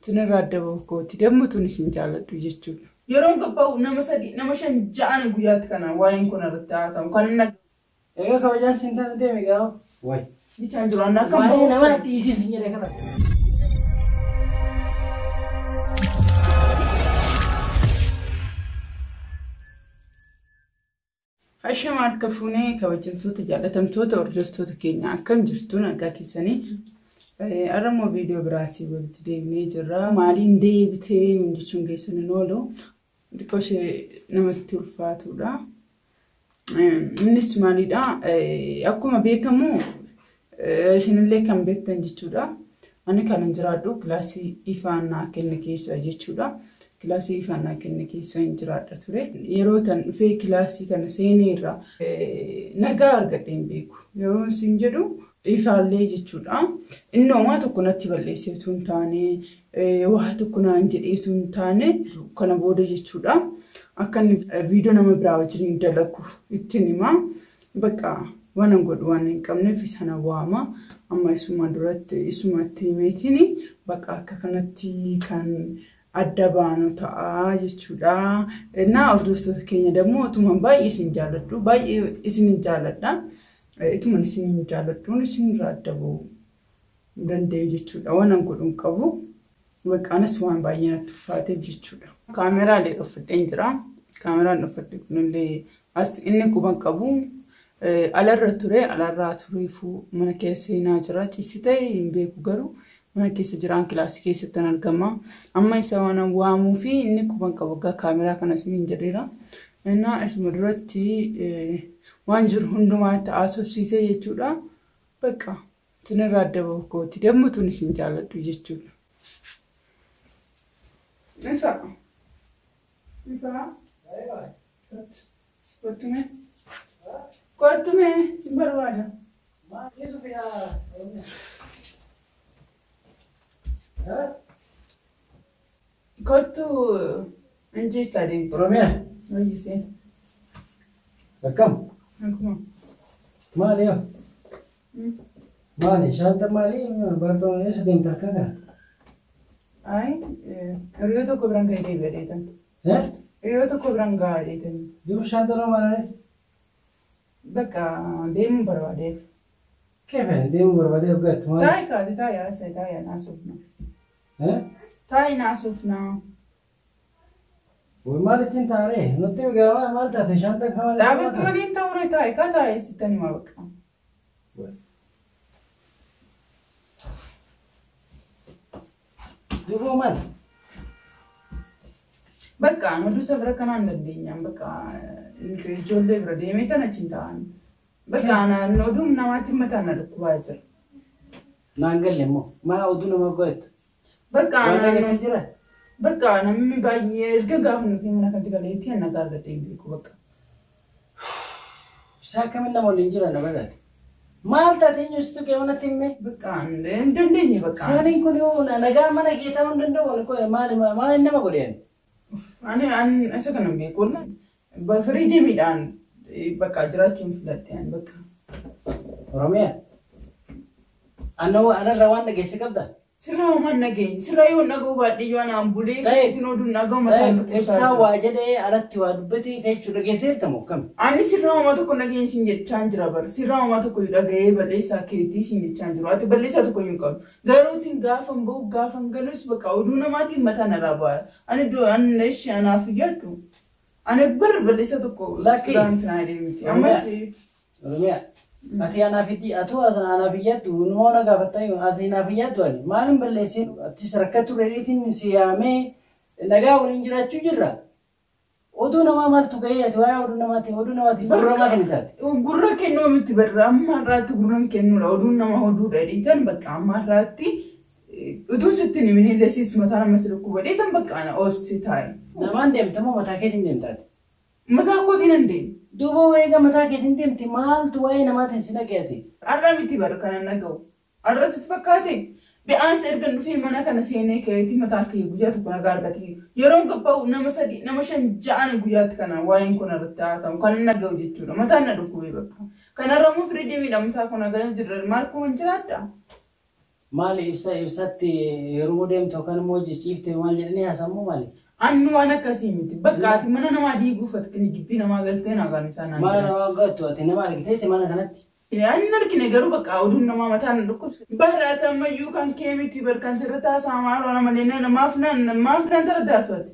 Isinirraa adda ba'uu kooti. Dammutuun isin jaalladhu jechuudha. Yeroon qophaa'u nama 3 nama 5 6 guyyaatti kana waa'een kun irratti haasa'amu. Kan inni Egaa kabajaan siin taate deemi gaa. Wayi. Bichaan jiru anna akkam Waa'ee ba'uuf namaa dhiisii siin jedhe kana. Hashama harka fuunee kabajamtoota jaallatamtoota hordoftoota keenya akkam jirtu nagaa keessanii. Har'a immoo viidiyoo biraatiin walitti deebinee jirra. Maaliin deebitee nuun jechuun keessan hin oolu. Xiqqoo ishee namatti ulfaatudha. Innis maalidha? Akkuma beekamu isinillee kan beektan jechuudha. Ani kanan jiraadhu kilaasii ifaan naa kenne keessa jechuudha. Kilaasii ifaan naa kenne keessa hin jiraadha ture. Yeroo tan dhufee kilaasii kana seenee irraa nagaa argadhee hin beeku. Yeroo isin jedhu ifaallee jechuudha. Inni homaa tokko natti balleessee utuu hin taane, waa tokko naan jedhee utuu hin taane kana booda jechuudha. Akka inni viidiyoo nama biraa wajjin dalagu ittiin hima. Bakka waan hin godhu waan hin qabneef sana waama. Amma isuma duratti isumatti himeetiin bakka akka kanatti kan adda baanu ta'a jechuudha. Innaa hordoftoota keenya dammoo utuman baay'ee isin jaalladhu baay'ee isin jaalladha. Ituman isin jaalladhuun isinirraa adda ba'uu danda'e jechuudha. Waan an godhu hin qabu. Bakka anas waan baay'ee natti ulfaateef jechuudha. Kaameraalee uffadheen jira. Kaameraan uffadhe kunillee as inni quban qabu. Alarra ture alarraa tureefuu mana keessa seenaa jira. Ciisitee hin beeku garuu mana keessa jiraan kilaasii keessatti argama. Amma isa waan waamuu fi inni quban qabu egaa kaameraa kana isiniin jedheera. Innaa isuma duratti waan jiru hundumaatti haasofsiisee jechuudha. Bakka isinirraa adda ba'uu kooti. Dammutuun isin jaalladhu jechuudha. Ifa. Ifa. Kottu mee. Kottu mee sin barbaada. Kottu injiistaa deemte. Oromiyaa. Hoyyisee. Akkam? Akkuma. Maali yoo? Maali? Shaanta maali? Bartoon eessa deemta harka kana? Ayi hiriyoo tokko biraan ga'ee deebi'a dheetan. Hiriyoo tokko biraan ga'aa dheetan. Duuba shaanta noo maali? Bakka deemuu barbaadeef. Kefe deemuu barbaadee hoggaatti maali? Taa'i kaate taa'i haasa'e taa'i naasofna. Taa'i naasofna. Maal ittiin taaree? Nutti egaa maal taate shaanta kan maali? Dhaabattu waliin ta'uure taa'i kaa taa'i sittan himaa bakka. Duuba maali? Bakka oduu safara kanaa hin dandeenyaan bakka ijoollee bira deemee tan achi hin taa'an. Bakka anaan oduun namaatti mataan na dhukkubaa jira. Naan galle immoo maa oduu nama hoggaattu? Bakka Waan anaan keessa jira? Bakka namni baay'ee erga gaafa nuti mana kanatti galeetti nagaa argadhee hin beeku bakka. Isaa akkamiin nama waliin jiran abadaati? Maal taate eenyu situ qe'oo natti himee? Bakka hin dandeenye bakka. Saaniin kun yoo nagaa mana kee taa'uu hin danda'u maali maali nama godheen? Ani ani isa kana hin beeku. Firiidemiidhaan bakka jiraachuun filadhe ani bakka. Oromiyaa. Anarra waan dhageesse qabda? Sirraa homaan nageenye. Sirraa yoo dhaga'uu baadhee yoo anaan bulee Ta'e. ittiin oduun dhaga'u mataan dhukkubsaa Ibsaa jira. waa jedhee alatti waa dubbatee jechuudha dhageesseerta moo akkami? Ani sirraa homaa tokko nageenye sin jechaan jira bara. Sirraa homaa tokko dhaga'ee balleessaa keetii sin jechaan jiru. Ati balleessaa tokko hin qabdu. Garuu ittiin gaafan bahu gaafan galus bakka oduu namaatiin mataa narraa bu'aa. Ani ani ishee anaaf yaaddu. Ani bar balleessaa tokko Lakki. sirraa miti naa deemti. Ammas Oromiyaa. Ati anaaf itti atu anaaf iyyattu numa na gaafattaa yoo ati anaaf iyyattu ani maalin balleessee atis rakkattu reediitiin si yaamee nagaa waliin jiraachuu jirra. Oduu namaa maaltu ga'ee ati waa'ee oduu namaati oduu namaati gurra namaa kennitaati. Gurra kennuu miti barra amma har'aatti gurra hin kennuudha. Oduun nama oduudha dheetan bakka amma har'aatti utuu sitti hin himin illee siis mataa nama si dhukkuba dheetan bakka ana obsi taa'e. Namaan deemta moo mataa keetiin deemtaati? Mataa kootiin hin deemu. Duuba eega mataa keetiin deemti maaltu waa'ee namaatiin si dhaqee ati? Har'a miti bara kana dhaga'u. Har'a sitti fakkaate Bi'aansa erga dhufee mana kana seenee ka'eetii mataa kee guyyaa tokko nagaa argate. Yeroon qophaa'u nama 3 nama 5 6 guyyaatti kana waa'een kun irratti haasa'amu kan inni dhaga'u jechuudha. Mataan na dhukkubee bakka. Kanarra immoo firii deebiidha mataa kun nagaa jira maal kun jiraadha. Maali ibsa ibsatti yeroo deemtu yookaan immoo jijjiifte maal jedhanii haasamuu maali? Annu waan akkasii miti. Bakka ati mana namaa diiguuf ati gibbii namaa galtee nagaan isaan naan Maal jedhan. nama gattu ati nama argiteetti mana kanatti? Ani hin argine garuu bakka oduun namaa mataan na dhukkubse. Barraata ammayyuu kan kee miti barkan sirra taasaa maal waan malee namaaf nan maaf nan tardaatu ati.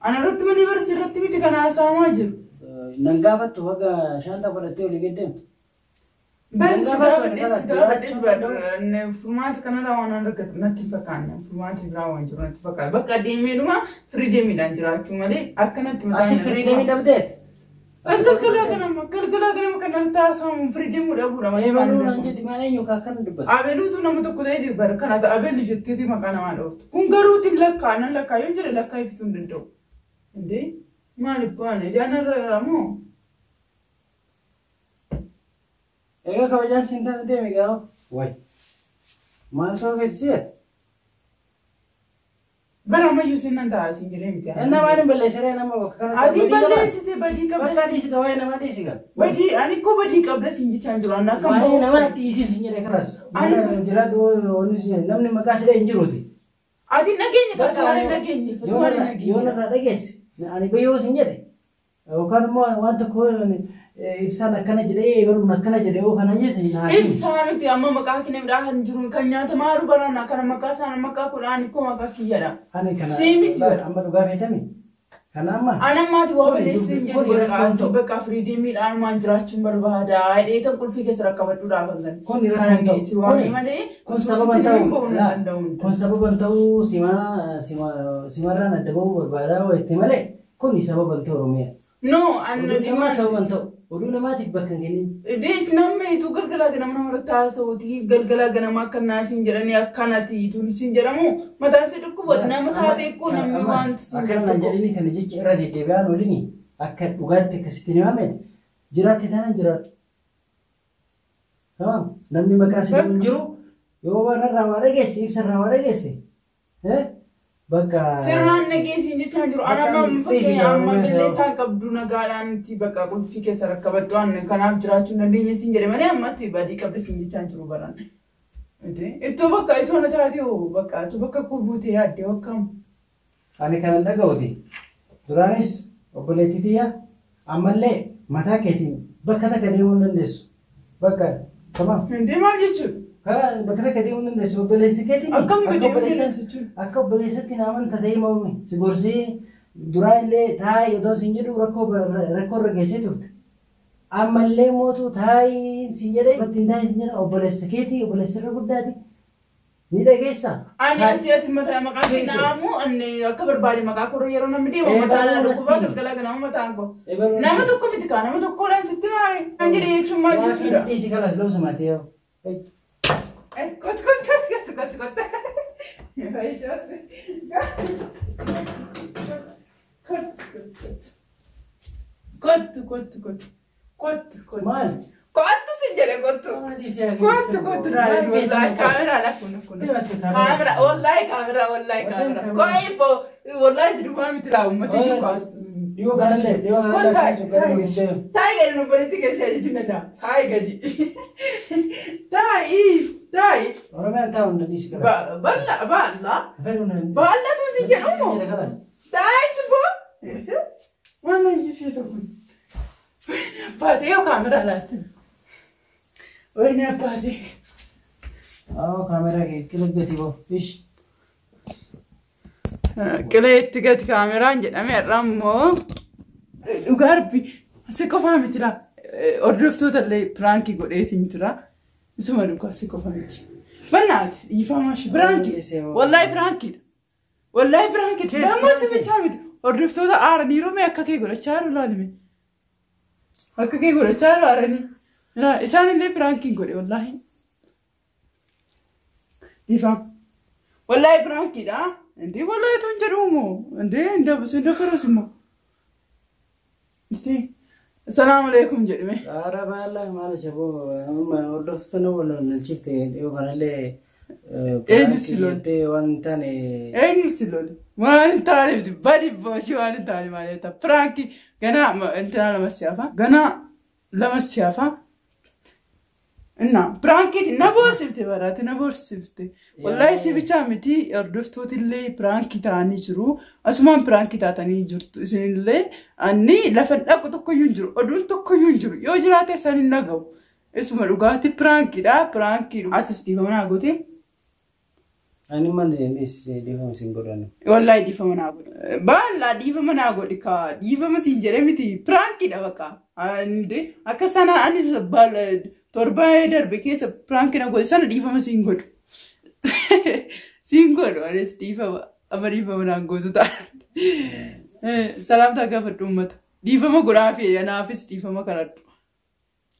Ana irratti malee bara sirratti miti kan haasa'amaa jiru. Nan gaafattu haga shaanta godhattee olii gad deemtu. Bari si Nan gaafattu gaafadhes ati gaafadhes jiraachuu danda'u. furmaata kanarraa waan argatu natti hin fakkaanne furmaati biraa waan jiru natti fakkaata. Bakka deemeedhuma firiideemiidhaan jiraachuu malee akkanatti mataan Asi na firiidamii dhukkuba. dhabdeet. Galgalaa ganama galgalaa ganama kanarratti haasa'amu firiideemuu dhabuudha malee maal Eebaluu naan hin jedhi maal eenyu kaa akkana dubbata. Abeluutu nama tokko ta'eeti bara kana ta'a abelli jetteeti maqaa namaa dhooftu. Kun garuutiin lakkaa nan lakkaa yoo jedhe lakkaa ibsituu hin danda'u. Indee maaliif bu'aan ijaan irra moo? Egaa kabajaan siin taate deemi gaafa. Wayi. Maal ta'uu feeti si'eet? Bara ammayyuu siin nan ta'a siin jedhee miti. Inni maal hin balleessiree nama bakka kanatti. Ati badii qabaa? balleessite badii Bakka qabda. dhiisi ka waa'ee namaa dhiisi ka. Badii ani koo badii qabda siin jechaa hin jiru. Ani akka Waa'ee namaa dhiisi siin jedhe kanas. Ani- Jiraadhu wanni siin jedhe namni maqaa sidha hin jiruuti. Ati hin dhageenye bakka waan hin dhageenye. Yoo Waan hin narraa yoo dhageenye. narraa dhageesse ani bayyoo siin jedhe yookaan immoo waan tokko ibsaan akkana jedhee eebaluun akkana jedhe yoo kana jette naasiin. Ibsaa miti amma maqaa kennamdhaa kan jiru kan nyaata maaru barana kana maqaa isaana maqaa kudhaan koo maqaa kiyyadha. Ani kana Sii miti bara. amma dhugaa feetami. Kana amma Ana maati waa balleessite hin jedhu Kuni bakka rakkoon ati ta'u. bakka firiideemiidhaan waan jiraachuun barbaada. Dheetan qulfii keessa rakkabadhuudhaaf kan Kuni kana rakkoon ta'u. si waamee Kuni malee kun sababa ta'u bahuu hin danda'u. kun sababa ta'uu simarraan adda bahuu barbaadaa wayitti malee kuni sababa ta'u Oromiyaa. No, ani Oduu namaa sababa ta'u oduu namaatiif bakka hin kennin. Dees namni ituu galgalaa ganama namarratti haasa'uuti galgalaa ganama akka naasiin jedhanii akkanati ituun siin jedhamu mataan si dhukkubata nama taatee koo namni wanti siin Akka naan jedhu. jedhini kana jecha irra deddeebi'aan olini akka dhugaatti akkasitti ni waamete jiraatte taanaan jiraadhu. Tamam namni maqaa si hin jiru yoo waan irraa waa dhageesse ibsa irraa waa dhageesse bakka. Sirnaan nageessiin jechaa jiru. Ana Bakka amma fakkeenya amma dhiisi billee isaan qabdu nagaadhaan itti bakka qulfii keessa rakkabadhu waan kanaaf jiraachuu hin dandeenye siin jedhe malee ammatti badii qabdi siin jechaa jiru baran. Ittoo bakka ittoo na taatee hoo bakka ittoo bakka koo buutee yaaddee akkam. Ani kanan dhaga'uti. Duraanis obboleettii tiyya ammallee mataa keetiin bakka takka deemuu hin dandeessu. Bakka tamam. Hundee maal jechuudha? Karaa bakka takka deemuu hin dandeessu obboleessi keetiin. Akkam akka deemuu obboleessa- dandeessu jechuudha? Akka obboleessatti na amanta ta'ee maumi. Si gorsee duraa illee taa'ii otoo siin jedhu rakkoo rakkoo irra geessee turte. Ammallee mootuu taa'ii siin jedhee bakki hin taa'ii siin jedha obboleessa keetii obboleessa irra guddaati. Ni dhageessaa? Ani ati ati mataa maqaa kee naamu ani akka barbaade maqaa koo yeroo namni deemu mataa na dhukkubaa galgala ganama mataan koo. Nama tokko miti kaa nama tokkodhaan sitti maali? Kan jedhe jechuun maal jechuudha? Dhiisi kanas loosa maatee yoo. Kot kot kot kot kot kot. Kot kot kot. Kot kot kot. Kot kot. Maal? Kottu si jedhe kottu. Kottu kottu naani wallahi kaameraa lakkun kun. Kaamera wallahi kaamera wallahi kaamera. Koi wallahi si duwwaa miti laa uummata iyyuu kaas. Dhiyoo kanallee dhiyoo kanallee. Taayi gadi nu baritti keessi ajaju danda'a. Taayi gadi. Taayi taayi. Oromiyaan taa'u hunda dhiisi kanas. Balla balla. Ballatu si jedhumo. Taayi jibbo. Waan ayyisiisa kun. Wayne abbaatee yoo kaameraa laatti. Wayne abbaatee. Awo kaameraa kee kila gati boo fish. Qilee itti gati kaameraan jedhame har'a immoo dhugaa rabbi si qofaa miti laa hordoftoota illee piraankii godheetiin jira. Isuma dhugaa si qofa miti. Bannaati dhiifamaa shi piraankii. Wallaahi piraankiidha. Wallaahi piraankiidha. Dammoo si bichaa miti. Hordoftoota aaranii rumee akka kee godhachaa jiru laalime. Akka kee godhachaa jiru aaranii. Isaan illee piraankiin godhe wallaahi. Dhiifama. Wallaahi piraankiidha. Indee wallaahi tun jedhumo. Indee hin dabarus immoo. Isti. Salaamu alaikum jedhime. Ara baala maal jaboo hordoftoota nama wal dhiyoo kanallee. Eenyu si lole? Waan hin taane. Eenyu si lole? Waan hin taaneef badi boosii waan hin taane maal jetta? Piraankii ganaa intinaa lama si hafa. Ganaa lama si hafa. Inna piraankiiti na boorsifte baraate na boorsifte. Wallaahi si bichaa miti, hordoftooti piraankii ta'anii jiru. Asumaan piraankii taatanii jirtu isinillee. Ani lafa dhaqu tokkoyyuu hin jiru. Oduun tokkoyyuu hin jiru. Yoo jiraate isaan hin dhagahu. Isuma dhugaati piraankiidha. Piraankii. Atis dhiifama naa goote. Ani malee dhiifama siin godhani. Wallaahi dhiifama naa godhi. Baallaa dhiifama naa godhi kaa, dhiifama siin jedhee miti, piraankiidha bakka. Akka sana anis torba darbe keessa piraankii na godhe sana dhiifama siin godhu. Siin godhu anis dhiifama, amma dhiifama naan gootu ta'a. Salaamtaa gaafadhu uummata. Dhiifama godhaa fi anaafis dhiifama kadhadhu.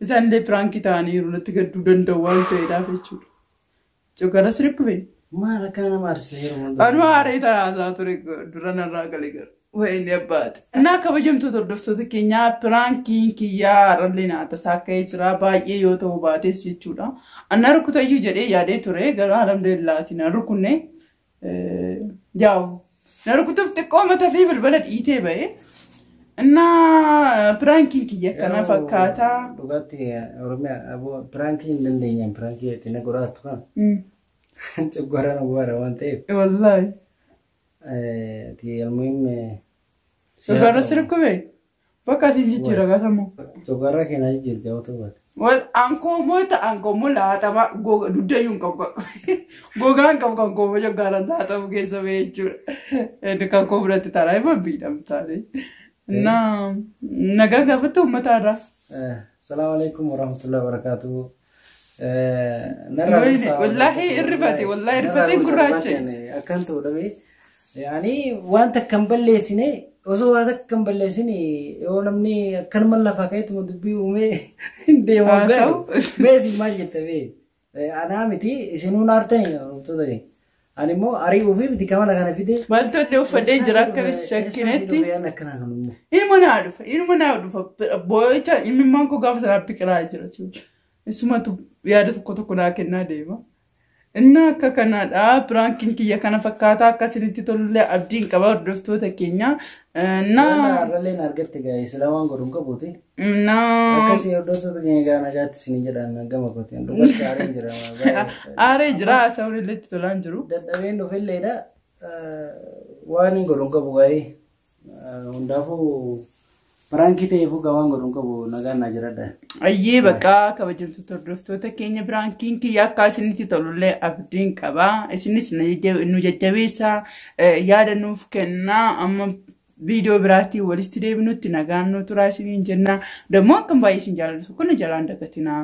Isaan illee piraankii ta'aniiru, natti gadduu danda'u waan ta'eedhaaf jechuudha. Coggaras rikkubee. Maal akkana nama aarsa yeroo hundaa? Anuma haaree tanaasaa ture dura narraa galee gara. Wayini abbaate. Innaa kabajamtoota hordoftoota keenyaa, piraankiin kiyyaa har'allee naa tasaa ka'ee jira, baay'ee yoo ta'u baates jechuudha. Anna rukutayyuu jedhee yaadee ture, garuu alhamdulillaati na rukunne. Yaa'u na rukutuuf xiqqoo mataa fi balbala dhiitee ba'e. Innaa piraankiin kiyya kana fakkaata. Dhugaatti Oromiyaa aboo piraankii hin dandeenyaan piraankii itti na godhaattu kana. Coggoraa na gubaara waan ta'eef. Wallaahi. Ati almuhim. Coggaarra si rukkube? Bakka asiin jijjiira gaatamu. Coggaarraa keenyaa jijjiirga otoo baate. Ankoomoo ta'a, ankoomoo laatama dugdayyuu hin qabu. Gogaan qabu kan koomoo coggaarraan laatamu keessa ba'e jechuudha. Inni kan koo fudhatte taanaa ima miidhamtaane. Innaa nagaa gaafatte uummata irraa. Salaamu alaikum warahmatullahi wabarakatuh. Wallaahi irrifate, wallaahi irrifatee gurraache. Akkan ta'u dhabee ani waan takka hin balleessine, osoo waan takka hin balleessine yoo namni akkanuma lafaa ka'eetuma dubbii uumee hin deemu. Haasa'u. Mee isin maal jette bee? Anaa miti, isinuu naartani hordoftoota keenya. Ani immoo ari'uu fi miti kamala kana fide. Wantoonni uffadhee jira akkanis shakkinetti. Akkana kan immoo. Ilma naa dhufa, ilma naa dhufa. Boo'icha imimmaan koo gaafa sanaa biqilaa jira jechuudha. Isumatu yaada tokko tokko naa kennaa deema. Inni akka kanaadha. Piraankiin kiyya kana fakkaata, akka isinitti tolullee abdiin qaba, hordoftoota keenya. Naa Har'allee na argatte gaa'e sila waan godhu hin qabuuti. Naa Akkasii hordoftoota keenya gaa nagaatti isinii jedhaan gama kootiin dhugatti aareen jira. Aaree jira, haasawwan illee itti tolaan jiru. Dadhabeen dhufilleedha. Waan hin godhu hin qabu gaa'e. Hundaafuu piraankii ta'eefuu gaa waan godhu hin qabu, nagaan naa jiradha. Ayyee bakka kabajamtoota hordoftoota keenya, piraankiin kiyya akka isinitti tolullee abdiin qaba. Isinis nu jajjabeessaa, yaada nuuf kennaa, amma viidiyoo biraatiin walitti deebinutti nagaan nu turaa isiniin jenna. Dammoo akkam baay'ee isin jaalladhu kun jalaan dagatinaa.